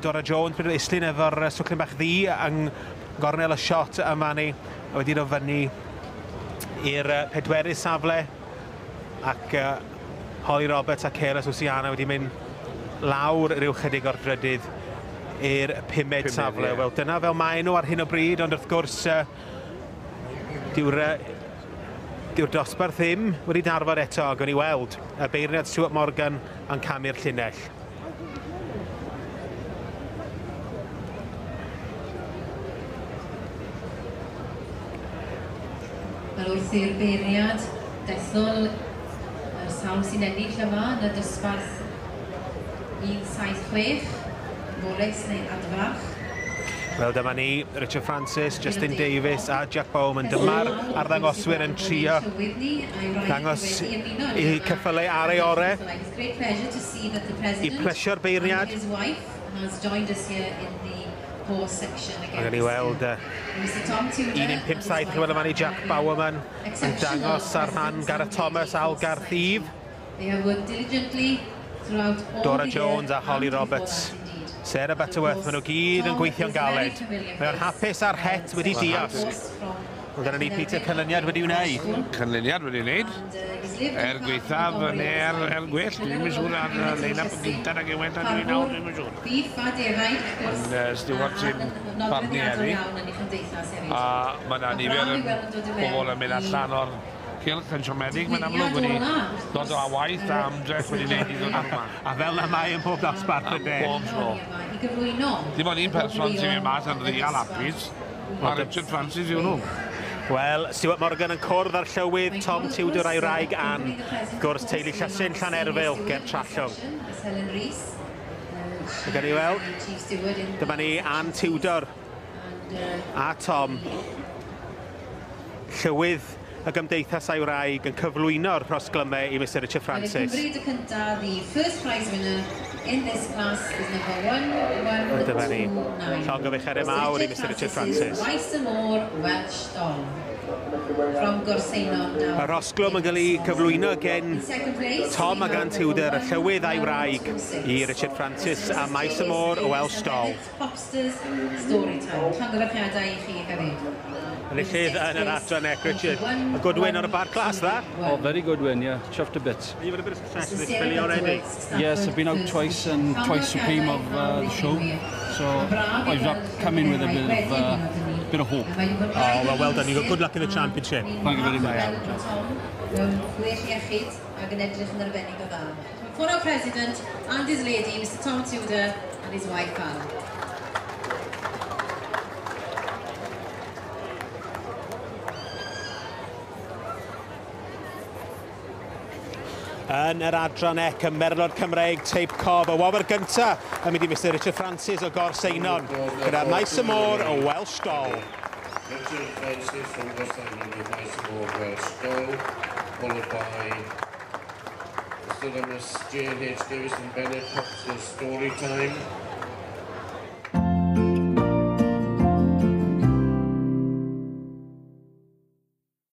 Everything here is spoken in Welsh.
Dora Jones, Peter Islyn efo'r swclyn bach ddu yng ngornel y shot yma ni, a wedi dod fyny i'r pedwerydd safle, ac Holly Roberts a Careless Oceana wedi mynd lawr ryw chydig o'r drydydd i'r pumed safle. Yeah. Wel, dyna fel maen nhw ar hyn o bryd, ond wrth gwrs, dyw'r dosbarth ddim wedi darfod eto, gawn ni weld y beirniad Stuart Morgan yn camu'r llinell. Wel, wrth i'r beirniad dethol y sawl sy'n ennill yma yn y dosbarth 176, Morris neu Adfarch. Wel, dyma ni, Richard Francis, Justin Davies a Jack Bowman. Dyma'r arddangoswyr yn trio dangos eu ceffylau ar ei orau. I plesio'r beirniad. A gawn ni weld 1.57, chi'n weld yma ni Jack Bowerman yn dangos ar rhan Gareth Thomas, Algarth Eve. Dora Jones a Holly Roberts. Sarah Butterworth, maen nhw gyd yn gweithio'n galed. Mae o'n hapus a'r het wedi diosg. Wel, dyna ni, Peter, canlyniad wedi wneud. Canlyniad wedi wneud. Er gweithaf neu er gwell, dwi'n ddim yn siŵr ar lein-up yn gyntaf nag unwaith a dwi'n nawr, dwi'n yn siŵr. Ond Stuart sy'n barnu heddi. A mae yna nifer o bobl yn mynd allan o'r cylch yn siomedig, mae'n amlwg wedi dod o waith a ymdrech wedi wneud i ddod yma. A fel na mae yn pob dosbarth ydy. Bob tro. Dim ond un person sy'n mynd mas yn real hapus, a Richard Francis yw nhw. Wel, Stuart Morgan yn cwrdd â'r llywydd, Tom Tudor a'i wraig Ann. Wrth gwrs, teulu Llysin Llanerfyl ger Trallwng. Gawn ni weld, dyma ni Ann Tudor a Tom, llywydd y gymdeithas a'i wraig, yn cyflwyno'r rhosglymau i Mr Richard Francis. Cymryd y cyntaf, the first prize winner in this class is number 1, 1, Dyma ni. Llongyfarchiadau mawr i Mr Richard Francis. Maes y Môr Welsh Doll. From Gorseinon down. Y rhosglwm yn cael ei cyflwyno gen Tom ac Ann Tudor, y llywydd a'i wraig, i Richard Francis a Maes y Môr Welsh Doll. Popsters Storytime. Llongyfarchiadau i chi hefyd. Enillydd yn yr adran ec, Richard. A good win on a bad class, that? Oh, very good win, yeah. Chuffed to bits. You've had a bit of success with this filly already? Yes, I've been out twice and twice supreme of the show. So I've come in with a bit of hope. Oh, well, well done. You got good luck in the championship. Thank you very much. Mewn gwell iechyd ac yn edrych yn arbennig o dda. For our president and his lady, Mr Tom Tudor and his wife Anne. Yn yr adran ec, y Merlod Cymreig, Teip Cob, y wobr gyntaf yn mynd i Mr Richard Francis o Gorseinon, gyda Maes y Môr o Welsh Doll. Richard Francis from Gorseinon with Maes y Môr Welsh Doll, followed by Mr and Miss Jane H. Davis and Bennett, Popsters Storytime.